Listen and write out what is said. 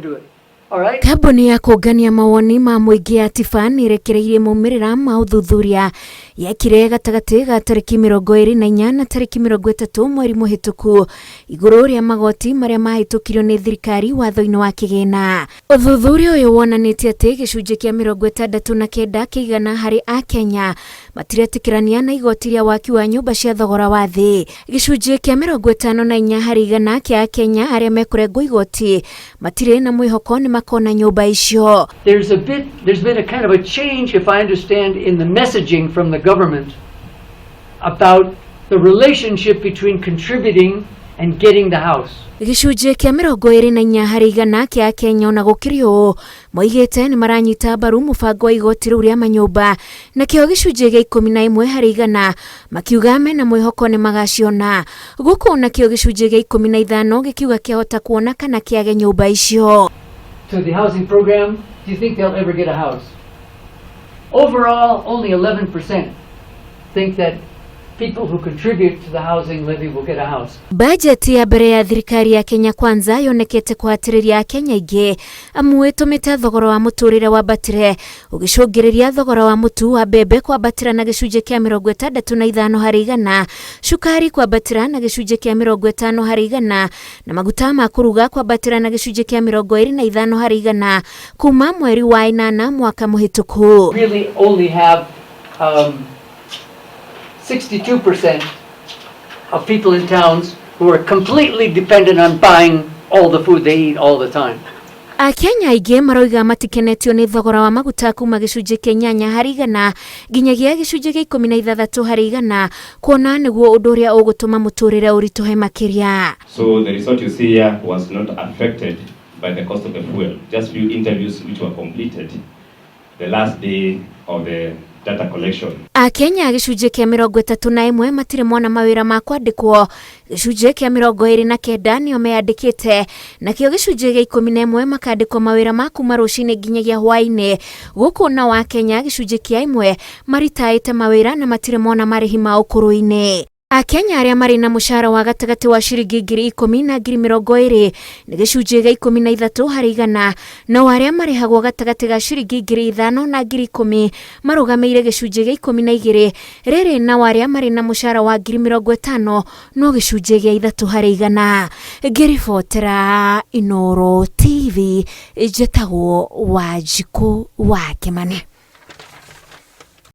do it. All right? Kambuni ya kũngania mawoni ma mũingĩ ya Tifa nĩ ĩrekereirie maumĩrĩra ma ũthuthuria yekire gatagatĩ ga tarĩki 24 na tarĩki 30 mweri mũhĩtũku igũrũ rĩa magoti marĩa mahĩtũkirio nĩ thirikari watho-inĩ wa kĩgĩna. Ũthuthuria ũyũ wonanĩtie atĩ gĩcunjĩ kĩa 69 kĩa igana harĩ Akenya matiretĩkĩrania na igoti rĩa waki wa nyũmba cia thogora wa thĩ. Gĩcunjĩ kĩa 54% kĩa Akenya arĩa mekũrengwo igoti matirĩ na mwĩhoko nĩ makona nyũmba icio. There's been a kind of a change, if I understand, in the messaging from the government about the relationship between contributing and getting the house. Gĩcunjĩ kĩa 24% kĩa Akenya ona gũkĩrĩ ũũ moigĩte nĩ maranyita mbaru mũbango wa igoti rĩu rĩa manyũmba, nakĩo gĩcunjĩ gĩa 11% makiuga mena mwĩhoko nĩ magaciona, gũkũ nakĩo gĩcunjĩ gĩa 15 gĩkiuga kĩahota kuona kana kĩage nyũmba icio. To the housing program, do you think they'll ever get a house? Overall, only 11% think that people who contribute to the housing levy will get a house. Bajeti ya mbere ya thirikari ya Kenya Kwanza yonekete kũhatĩrĩria Akenya aingĩ, amu ĩtũmĩte thogora wa mũtũrĩre wambatĩre, ũgĩcũngĩrĩria thogora wa mũtu wa mbembe kwambatĩra na gĩcunjĩ kĩa 65%, cukari kwambatĩra na gĩcunjĩ kĩa 50% na maguta ma kũruga kwambatĩra na gĩcunjĩ kĩa 25% kuma mweri wa 8 mwaka mũhĩtũku. Really only have 62% of people in towns who are completely dependent on buying all the food they eat all the time. Akenya aingĩ maroiga matikenetio nĩ thogora wa maguta kuma gĩcunjĩ kĩa 8% nginyagia gĩcunjĩ kĩa 16% kuona nĩguo ũndũ ũrĩa ũgũtũma mũtũrĩre ũritũhe makĩria. So the result you see here was not affected by the cost of the fuel. Just few interviews which were completed the last day of the data collection. Akenya gĩcunjĩ kĩa 31 matirĩ mona mawĩra ma kwandĩkwo, gĩcunjĩ kĩa 29 nĩo meyandĩkĩte, nakĩo gĩcunjĩ gĩa 11 makandĩkwo mawĩra ma kuma rũcinĩ nginyagia hwaĩ-inĩ, gũkũ nao Akenya gĩcunjĩ kĩa 1 maritaĩte mawĩra na matirĩ mona marĩhi ma ũkũrũ-inĩ. Akenya arĩa marĩ na mũcara wa gatagatĩ wa ciringi 10,000 na 20,000 nĩ gĩcunjĩ gĩa 13%, no arĩa marĩhagwo gatagatĩ ga ciringi 5,000 na 10,000 marũgamĩire gĩcunjĩ gĩa 12 rĩrĩ, nao arĩa marĩ na mũcara wa 50,000 no gĩcunjĩ gĩa 3%. Ngĩribotera Inooro TV, njĩtagwo Wanjikũ wa Kĩmani.